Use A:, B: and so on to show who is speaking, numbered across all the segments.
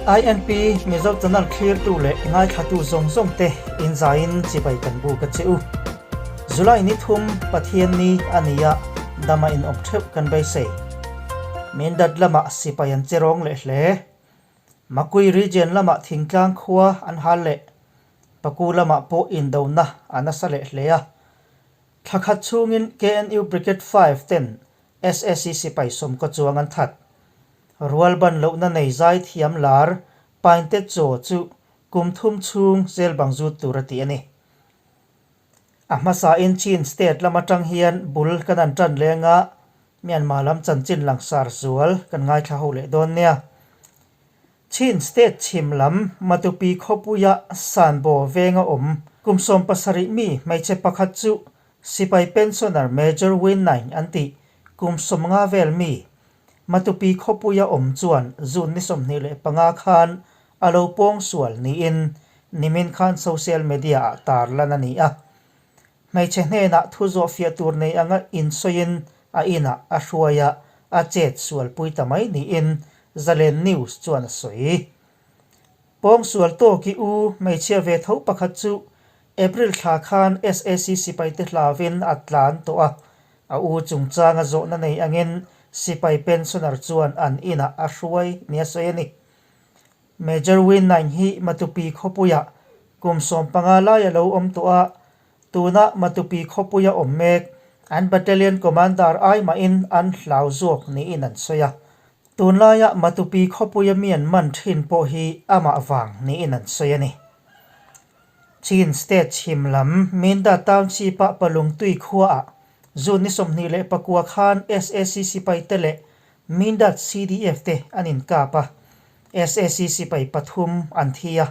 A: INP Mizo Channel thlirtu leh ngaithlatu zawng zawng te in zaiin chibai kan buk a che u. July ni thum Pathian ni a ni a, dama in awm theuh kan beisei. Mindat lamah sipai an che rawng leh hle. Makui region lamah thingtlang khua an hal leh Paku lamah pawh indona a nasa leh hle a. Thla khat chhungin KNU Brigade 5 ten SAC sipai sawmkaw chuang an that. Rual ban lohna nei zai thiam lar Painte Chaw chu kum thum chhung zel bang zut tur a ti a ni. A hmasain Chin state lam atang hian bul kan an tan leng a, Myanmar lam chanchin langsar zual kan ngaithla ho leh dawn nia. Chin state chhim lam Matupi khawpuia Sanbo venga awm kum 70 mi hmeichhe pakhat chu Sipai pensioner Major Win Naing an tih kum 50 vel mi Matupi khawpuia awm chuan June ni 25 khan a lo pawng sual niin nimin khan social media ah tar lan a ni a. Hmeichhe hnenah thu zawh fiah tur nei anga insawiin a inah a hruai a, a chet sualpui ta mai niin Zalen News chuan a sawi. Pawng sual tawk i u hmeichhia ve tho pakhat chu April thla khan SAC sipaite hlauin a tlan tawh a, a u chungchanga zawhna nei angin sipai pensioner chuan an inah a hruai nia sawi a ni. Major Win Naing hi Matupi khawpuiah kum 15 lai a lo awm tawh a, tuna Matupi khawpuia awm mek an battalion commander ai mahin an hlau zawk niin an sawi a. Tunlaia Matupi khawpuia mi an man thin pawh hi amah vang niin an sawi a ni. Chin state chhim lam Minda Township-a Palungtui khuaah June ni 29 khan SAC sipaite leh Mindat CDF te an inkap a, SAC sipai pathum an thi a.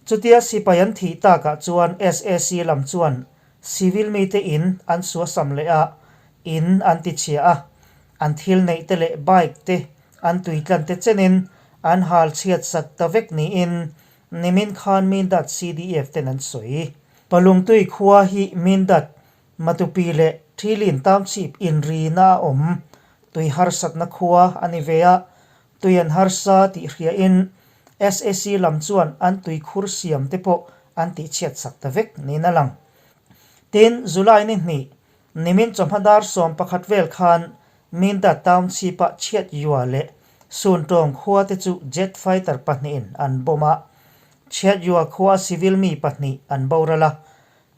A: Chutia sipai an thih takah chuan SAC lam chuan civil mite in an suasam leh a, in an tichhia a, an thil neih te leh bike te an tuitlan te chenin an hal chhiat sak ta vek niin nimin khan Mindat CDF ten an sawi. Palungtui khua hi Mindat, Matupi leh Thilin Township inrina a awm tui harsatna khua a ni ve a, tui an harsa tih hriain SAC lam chuan an tui khur siam te pawh an tihchhiat sak ta vek niin a lang. Tin, July ni hnih, nimin chawhma dar 11 vel khan Minda Township-a chhiat yua leh Suntawng khua te chu jet fighter pahnihin an bomb a, chhiat yua khua civil mi pahnih an boral a,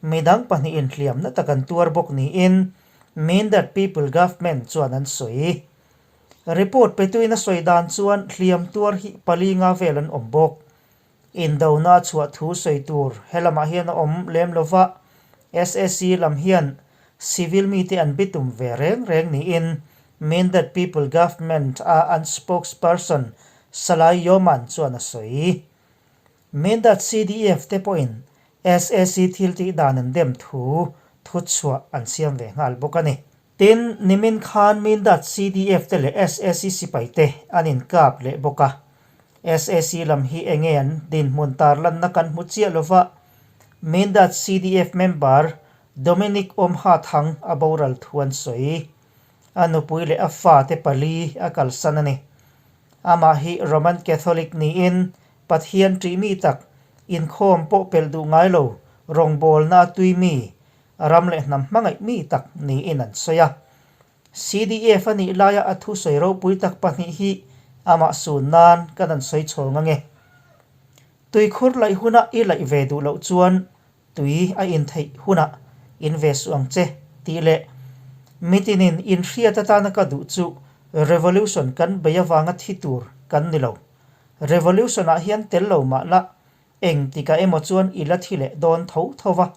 A: midang pahnihin hliamna tak an tuar bawk niin Mindat People Government chuan an sawi. Report petuin a sawi dan chuan hliam tuar hi pali nga vel an awm bawk. Indona a chhuah thu sawi tur helamah hian a awm lem lova, SAC lam hian civil mite an bitum ve reng reng niin Mindat People Government a an spokesperson Salai Yoman chuan a sawi. Mindat CDF te pawhin SAC thil tih dan an dem thu thuchhuah an siam ve nghal bawk a ni. Tin, nimin khan Mindat CDF te leh SAC sipai te an inkap leh bawk a. SAC lam hi enge an dinhmun tarlanna kan hmu chiah lova, Mindat CDF member Dominic Awmha Thang a boral thu an sawi. A nupui leh a fate pali a kalsan a ni. Amah hi Roman Catholic niin Pathian ṭih mi tak, inkhawm pawh pelh duh ngai lo, rawngbawlna a tui mi, ram leh hnam hmangaih mi tak niin an sawi a. CDF a nih laia a thusawi ropui tak pahnih hi amah sun nan kan an sawi chhawng ange. Tuikhur laih huna i laih ve duh loh chuan tui a in theih hunah in ve suh ang che tih leh mitinin inhriat atana ka duh chu revolution kan bei avanga thi tur kan ni lo. Revolution ah hian tel lo mah la Eng tikah emaw chuan i la thi leh dawn tho tho va.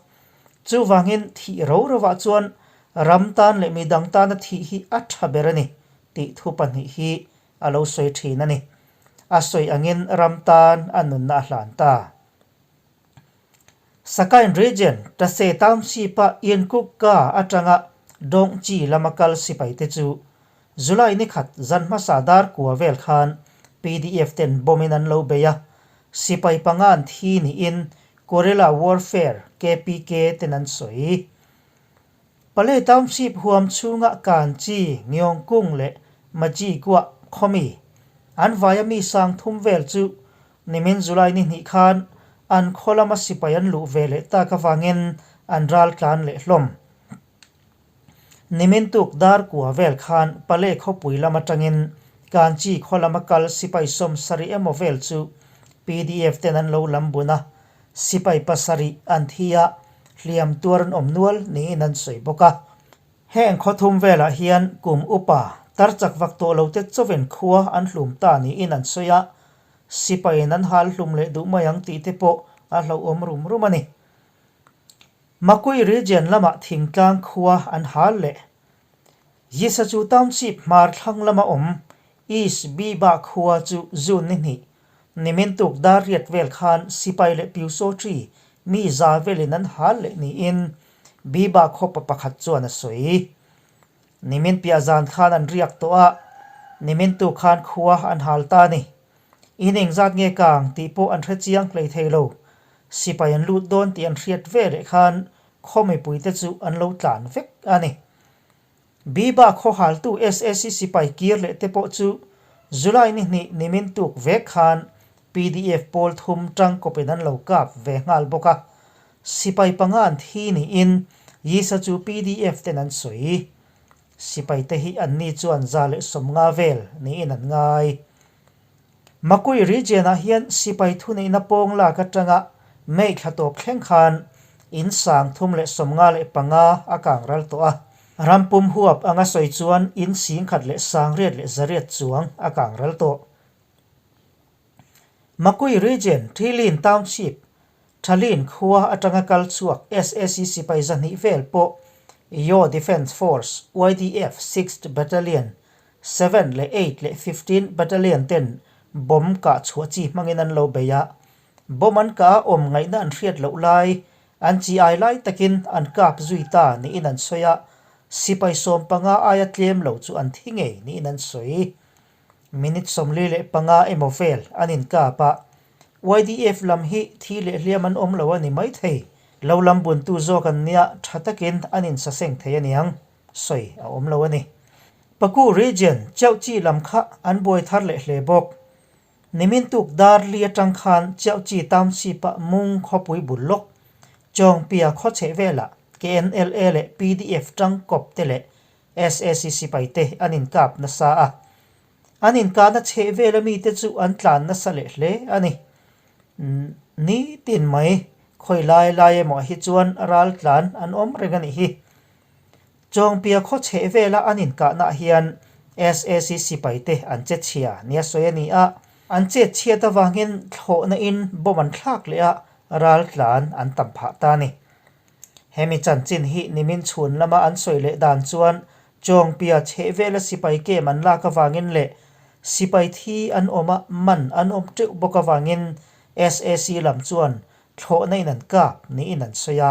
A: Chuvangin thih ro rovah chuan ram tan leh midang tana thih hi a tha ber a ni tih thu pahnih hi a lo sawi thin a ni. A sawi angin ram tan a nunna a hlan ta. Sakain Region, Tase Township-a Inkukka atanga Dongchi lama kal sipaite chu July ni khat zan hmasa dar kua vel khan PDF ten bomb in an lo bei a, sipai panga an thi niin Guerrilla Warfare, KPK, ten an sawi. Pale Township huam chhunga Kanchi, Ngiawngkung leh Maji Guah khawmi An vaia mi sang thum vel chu nimin July ni hnih khan an khaw lama sipai an luh ve leh tak avangin an ral tlan leh hlawm. Nimin tuk dar kua vel khan Pale khawpui lam atangin Kanchi khaw lama kal sipai sawmsarih emaw vel chu pdf ten an lo lam bun a, sipai pasarih an thi a, hliam tuar an awm nual niin an sawi bawk a. Heng khaw thum velah hian kum upa tar chak vak tawh lo te chawin khua an hlum ta niin an sawi a, sipaiin an hal hlum leh duh mai ang tih te pawh a hlauhawm rum rum a ni. Makui region lamah thingtlang khua an hal leh. Yisachu Township hmar thlang lama awm East Biba khua chu June ni hnih, nimin tuk dar riat vel khan sipai leh Pyusawṭi mi za velin an hal leh niin Biba khawpa pakhat chuan a sawi. Nimin piah zan khan an riak tawh a, nimin tuk khan khua an hal ta a ni. In engzat nge kang tih pawh an hre chiang hlei thei lo. Sipai an lut dawn tih an hriat ve leh khan khaw mipuite chu an lo tlan vek a ni. Biba khaw haltu SAC sipai kir leh te pawh chu July ni hnih nimin tuk vek khan pdf pawl thum tangkawpin an lo kap ve nghal bawk a. Sipai panga an thi niin Yisa chu pdf ten an sawi. Sipai te hi anni chuan 150 vel niin an ngai. Makui region-ah hian sipai thuneihna pawng lak atanga May thla tawp thleng khan in 355 a kang ral tawh a. Rampum huap anga sawi chuan in 11,800 chuang a kang ral tawh. Makui region Thilin Township, Thalin khua atanga kal chhuak SAC sipai 200 vel pawh Yaw Defence Force, YDF, Sixth Battalion, Seven leh Eight leh Fifteen Battalion ten bomb kah chhuah chi hmangin an lo bei a, bomb an kah a awm ngaihna an hriat loh lai, an chi ai lai takin an kap zui ta niin an sawi a, sipai 15 aia tlem lo chu an thi ngei niin an sawi. Minute 45 emaw vel an inkap a, YDF lam hi thi leh hliam an awm lo a ni maithei. Lo lam buntu zawk an nia tha takin an insaseng thei aniang, sawi a awm lo a ni. Paku region Chiauhchi lam kha an buai thar leh hle bawk. Nimin tuk dar li atang khan Chiauhchi township-ah mung khawpui bul lawk, Chawngpia khaw chheh velah KNLA leh pdf tangkawp te leh SAC sipaite an inkap nasa a, an inkahna chheh vela mite chu an tlan nasa leh hle a ni. Nitin mai khawi lai lai emaw hi chuan ral tlan an awm reng a nih hi. Chawngpia khaw chheh vela an inkahnaah hian SAC sipaite an che chhia nia sawi a ni a, an chet chhiat avangin thlawhna in bomb an thlak leh a, ral tlan an tam phah ta a ni. Hemi chanchin hi nimin chhun lama an sawi leh dan chuan Chawngpia chhehvela sipai kem an lak avangin leh sipai thi an awm a man an awm teuh bawk avangin SAC lam chuan thlawhna in an kap niin an sawi a.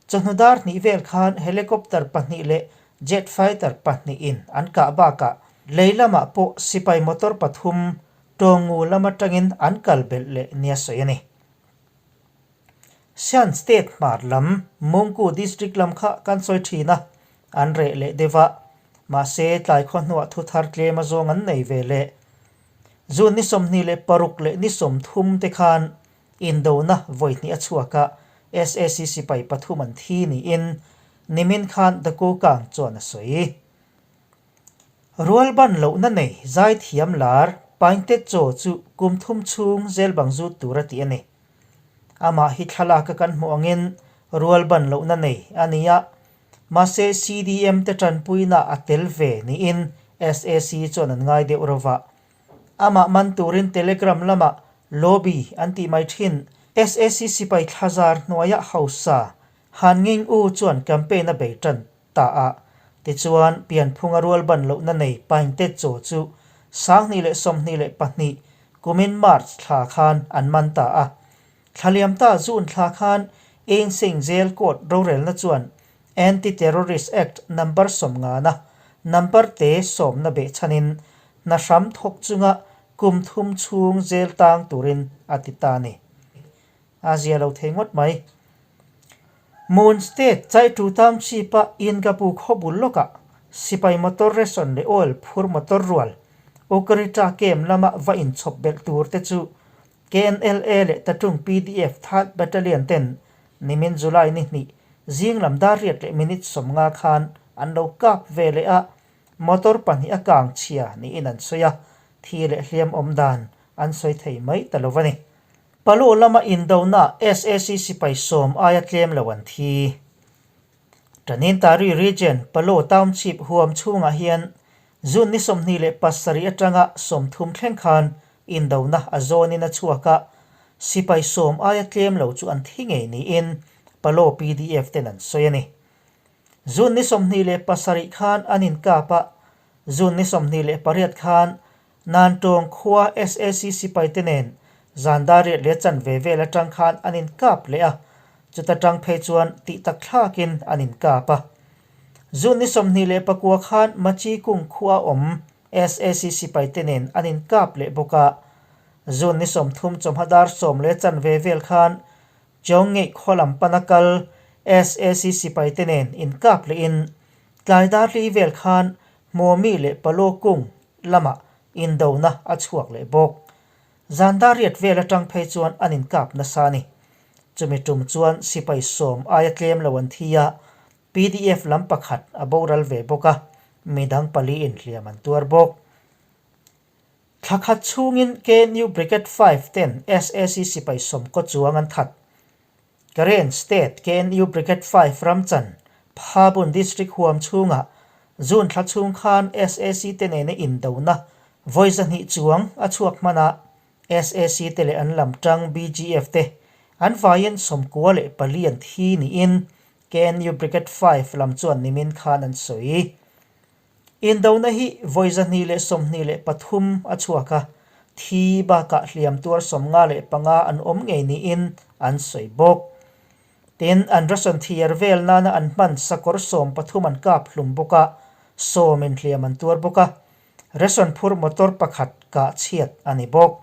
A: Chawhnu dar hnih vel khan helicopter pahnih leh jet fighter pahnih in an kah bakah lei lamah pawh sipai motor pathum Tawngu lam atangin an kal belh leh nia sawi a ni. Shan State hmar lam Mungku District lam kha kan sawi thin a, an reh leh deuh a. Mahse, tlai khaw hnuah thu thar tlem a zawng an nei ve leh. June ni 26 leh ni 30 te khan indona vawi hnih a chhuak a, SAC sipai pathum an thi niin nimin khan The Kokang chuan a sawi. Rualban lohna nei zaithiam lar Painte Chaw chu kum thum chhung zel bang zut tur a ti a ni. Amah hi thlalak a kan hmuh angin rualban lohna nei a ni a, mahse CDM te tanpuina a tel ve niin SAC chuan an ngai deuh ro va. Amah man turin Telegram lamah lobby an tih mai thin SAC sipai thlazar hnuaia hausa Han Nging U chuan campaign a bei tan ta a. Tichuan, pianphunga rualban lohna nei Painte Chaw chu 2022 kumin March thla khan an man ta a. Thla liam ta June thla khan Einsein Jail Court rorelna chuan Anti-Terrorist Act number 50 na number te sawmna behchhanin hna hram thawk chunga kum thum chhung jail tang turin a ti ta a ni. A zia lo thei ngawt mai. Moon State Chaitu Township-a Ingabu khaw bul lawkah sipai motor ration leh oil phur motor rual Ukarita camp lama va inchhawp belh tur te chu KNLA leh Tatung pdf Third Battalion ten nimin July ni hnih zing lam dar riat leh minute 50 khan an lo kap ve leh a, motor pahnih a kang chhia niin an sawi a, thi leh hliam awm dan an sawi thei mai ta lo a ni. Palo lama indona sac sipai sawm aia tlem lo an thi. Tanintari Region Palo Township huam chhungah hian June ni 27 atanga 30 thleng khan indona a zawnin a chhuak a, sipai sawm aia tlem lo chu an thi ngei niin Palo pdf ten an sawi a ni. June ni 27 khan an inkap a, June ni 28 khan Nantawng khua sac sipaite nen zan dar riat leh chanve vel atang khan an inkap leh a, chuta tang phei chuan tih tak thlakin an inkap a. June ni 29 khan Machi Kung khua awm sac sipaite nen an inkap leh bawk a. June ni 30 chawhma dar sawm leh chanve vel khan Chawngngeih khaw lam pana kal sac sipaite nen inkap lehin tlai dar li vel khan Hmuami leh Palo Kung lamah indona a chhuak leh bawk. Zan dar riat vel atang phei chuan an inkap nasa a ni. Chumi tum chuan sipai sawm aia tlem lo an thi a, pdf lam pakhat a boral ve bawk a, midang pali inhliam an tuar bawk. Thla khat chhungin KNU Brigade Five ten sac sipai sawmkaw chuang an that. Karen State KNU Brigade Five ramchan Phabun District huam chhungah June thla chhung khan sac te nena indona vawi zahnih chuang a chhuak hman a, sac te leh an lam tang BGF te an vaiin 94 an thi niin KNU Brigade Five lam chuan nimin khan an sawi. Indona hi vawi 223 a chhuak a, thi bakah hliam tuar 55 an awm ngei niin an sawi bawk. Tin, an ration thiar vel nana an hman sakawr 13 an kap hlum bawk a, sawm inhliam an tuar bawk a, ration phur motor pakhat kah chhiat a ni bawk.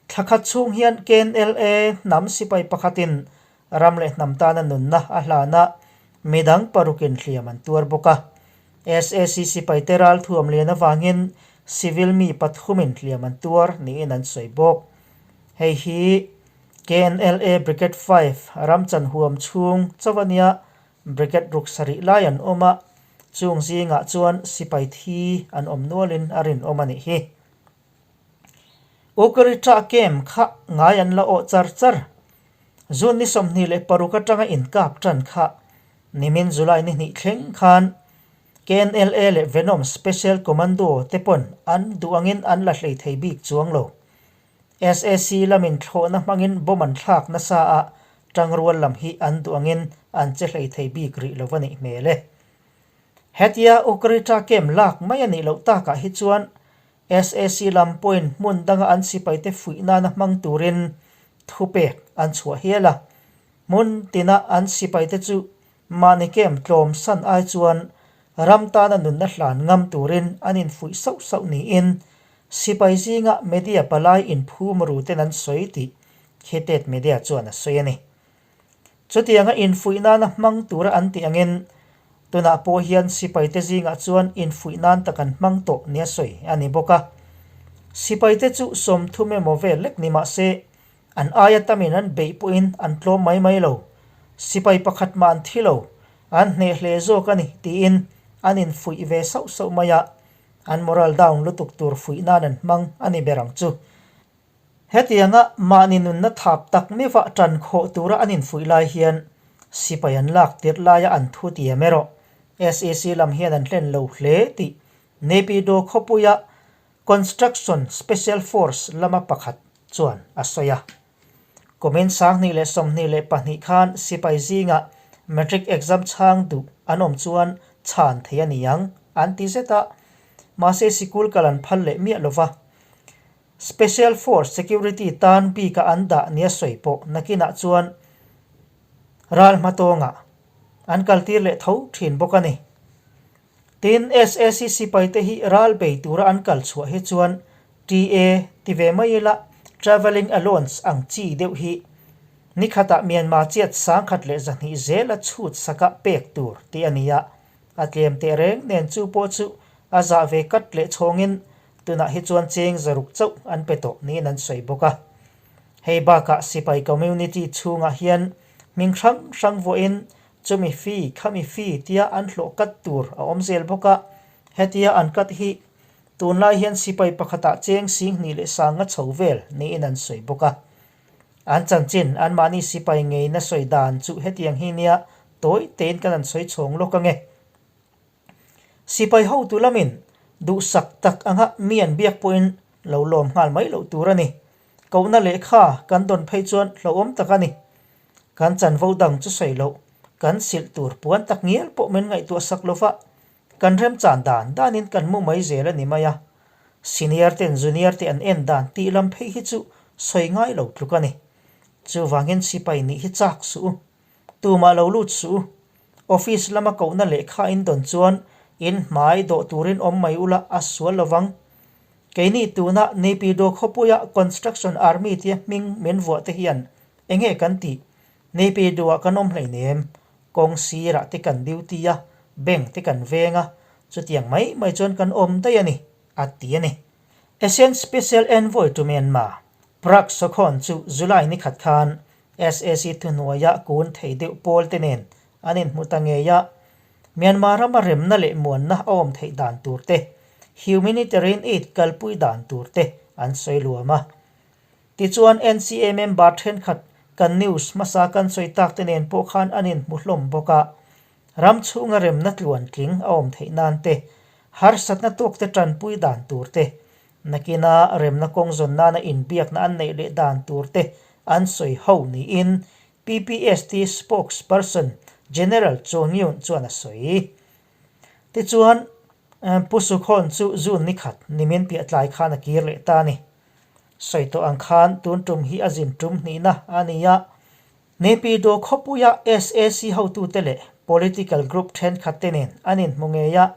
A: Thla khat chhung hian KNLA hnam sipai pakhatin Ram leh hnam tana nunna a hlan a, midang parukin hliam an tuar bawk a. Sac sipaite ral thuam lian avangin civil mi pathumin hliam an tuar niin an sawi bawk. Hei hi KNLA Brigade Five ramchan huam chhung chauh a nia, Brigade ruk sarih lai an awm a, chung zingah chuan sipai thi an awm nualin a rinawm a nih hi. Ukarita camp kha ngai an la awh char char. June ni 26 atanga inkap tan kha nimin July ni hnih thleng khan KNLA leh Venom Special Commando te pawn an duh angin an la hlei thei bik chuang lo. Sac lamin thlawhna hmangin bomb an thlak nasa a, tangrual lam hi an duh angin an che hlei thei bik rih lo a nih hmel e. Hetia Ukarita camp lak mai a nih loh takah hi chuan Sac lam pawhin hmun danga an sipaite fuih nana hmang turin thupek an chhuah hial a. Hmun tina an sipaite chu mahni camp tlawm san ai chuan ram tana nunna hlan ngam turin an infuih sauh sauh niin sipai zinga media palai inphum ru ten an sawi tih Khitet Media chuan a sawi a ni. Chutianga infuih nana hmang tura an tih angin tunah pawh hian sipaite zingah chuan infuih nan tak an hmang tawh nia sawi a ni bawk a. Sipaite chu 30 emaw vel lek ni mah se an aia tamin an beih pawhin an tlawm mai mai lo. Sipai pakhat mah an thi lo, an hneh hle zawk a ni tiin an infuih ve sauh sauh mai a, an moral down lutuk tur fuih nan an hmang a ni ber ang chu. Hetianga mahni nunna thap tak meuha tan khawh tura an infuih lai hian sipai an lak tirh laia an thu tiam erawh sac lam hian an hlen lo hle tih Naypyidaw khawpuia Construction Special Force lama pakhat chuan a sawi a. Kumin 2022 khan sipai zingah matric exam chhang duh an awm chuan chhan thei a ni ang an ti zet a, mahse sikul kal an phal leh miah lova. Special Force Security tan bika an dah nia sawi pawh nakinah chuan ral hmatawngah an kaltir leh tho thin bawk a ni. Tin, sac sipaite hi ral bei tura an kal chhuah hi chuan TA ti ve mai ila Travelling Allowance ang chi deuh hi nikhatah Myanmar chiat 1100 zela chhut saka pek tur tih a ni a, a tlem teh reng nen chu pawh chu a zah ve kat leh chhawngin. Tunah hi chuan cheng 600 chauh an pe tawh niin an sawi bawk a. Hei bakah sipai community chhungah hian hming hrang hrang vuahin chumi fee khami fee tia an hlawh kat tur a awm zel bawk a, hetia an kat hi tunlai hian sipai pakhatah cheng 2500 chho vel niin an sawi bawk a. An chanchin anmahni sipai ngeina sawi dan chu hetiang hi nia tawi tein kan han sawi chhawng lawk ange. Sipai hotu lamin duhsak tak anga mi an biak pawhin lo lawm nghal mai loh tur a ni. Kohna lehkha kan dawn phei chuan hlauhawm tak a ni. Kan chanvo dang chu sawi loh, kan silh tur puan tak ngial pawh min ngaihtuah sak lo va, kan remchan dan danin kan mu mai zel a ni mai a. Senior ten junior te an en dan tih lam phei hi chu sawi ngai lo tluk a ni. Chuvangin sipai nih hi chak suh u. Tumah lo lut suh u. Office lama kohna lehkha in dawn chuan in hmai dawh turin awm mai ula a sual lovang. Keini tuna Naypyidaw khawpuia Construction Army tia hming min vuah te hian enge kan tih? Naypyidaw-ah kan awm hleinem. Kawng sirah te kan duty a, bank te kan veng a, chutiang mai mai chuan kan awm daih a ni, a ti a ni. ASEAN Special Envoy to Myanmar, Prak Sokhonn chu July ni khat khan SAC thuhnuaia kun thei deuh pawl te nen an inhmu ta ngei a, Myanmar rama remna leh muanna a awm theih dan tur te, humanitarian aid kalpui dan tur te an sawi luam a. Tichuan NCA member thenkhat kan news hmasa kan sawi tak te nen pawh khan an inhmu hlawm bawk a, ram chhunga remna tluantling a awm theih nan te, harsatna tawk te tanpui dan tur te, Nakina remna kawng zawn nana inbiakna an neih leh dan tur te an sawi ho niin PPST spokesperson General Cho Nyunt chuan a sawi. Tichuan, Pu Sukhawn chu June ni khat nimin piah tlai khan a kir leh ta a ni. Sawi tawh ang khan tun tum hi a zin tum hnihna a ni a. Naypyidaw khawpuia sac hotute leh political group thenkhat te nen an inhmu ngei a,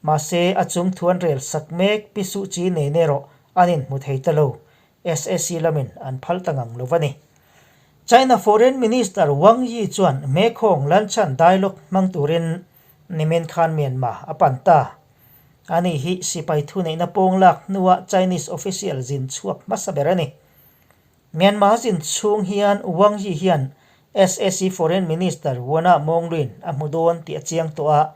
A: mahse a chung thu an rel sak mek Pi Suh Kyi nen erawh an inhmu thei ta lo, sac lamin an phal ta ngang lo a ni. China Foreign Minister Wang Yi chuan Mekong Lanchan Dialogue hmang turin nimin khan Myanmar a pan ta. Ani hi sipai thuneihna pawng lak hnua Chinese official zin chhuak hmasa ber a ni. Myanmar zin chhung hian Wang Yi hian sac Foreign Minister Wona Maung Lwin a hmu dawn tih a chiang tawh a,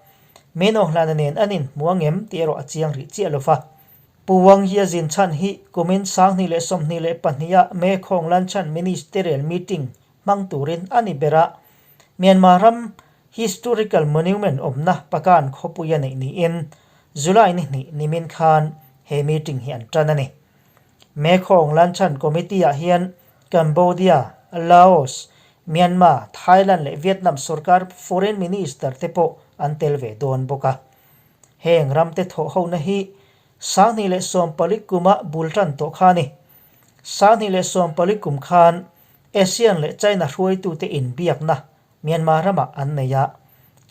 A: Min Aung Hlaing nen an inhmu ang em tih erawh a chiang rih chiah lo va. Pu Wang Yi a zin chhan hi kumin 2022 ah Mekong Lanchan Ministerial Meeting hmang turin a ni ber a, Myanmar ram Historical Monument awmna Pagan khawpui a neih niin July ni hnih nimin khan he meeting hi an tan a ni. Mekong Lanchan Committee-ah hian Cambodia, Laos, Myanmar, Thailand leh Vietnam sorkar Foreign Minister te pawh an tel ve dawn bawk a. Heng ramte thawhhona hi 2014 kuma bul tan tawh kha a ni. 2014 kum khan ASEAN leh China hruaitute inbiakna Myanmar ramah an nei a.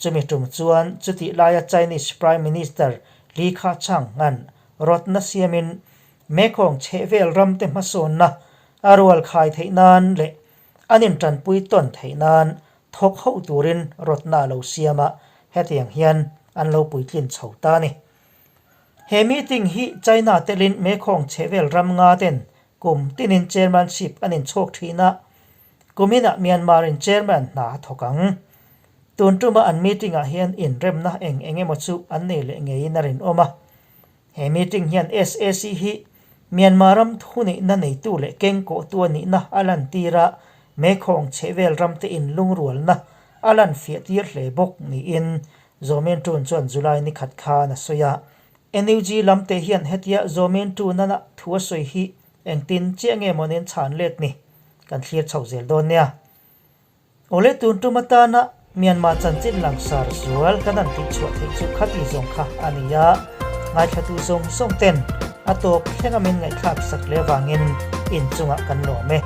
A: Chumi tum chuan chutih laia Chinese Prime Minister Li Keqiang an rawtna siamin Mekong chhehvel ramte hmasawnna a rual khai theih nan leh an intanpui tawn theih nan thawk ho turin rawtna a lo siam a, hetiang hian an lo puitlin chho ta a ni. He meeting hi China telin Mekong chhehvel ram nga ten kum tinin chairmanship an inchhawk thin a, Kuminah Myanmar-in chairman hna a thawk ang. Tun tuma an meeting-ah hian inremna eng eng emaw chu an nei leh ngeiin a rinawm a. He meeting hian sac hi Myanmar ram thuneihna neitu leh kengkawhtu a nihna a lantir a, Mekong chhehvel ramte inlungrualna a lan fiahtir hle bawk niin Zaw Min Tun chuan July ni khat khan a sawi a. NUG lamte hian hetia Zaw Min Tun-a thu a sawi hi Engtin chiah nge maw nen chhan let ni kan thlir chho zel dawn nia. Awle tun tum atana Myanmar chanchin langsar zual kan han tih chhuah theih chu khati zawng kha a ni a, ngaithlatu zawng zawng ten a tawp thleng a min ngaihthlak sak leh avangin inchungah kan lawm e.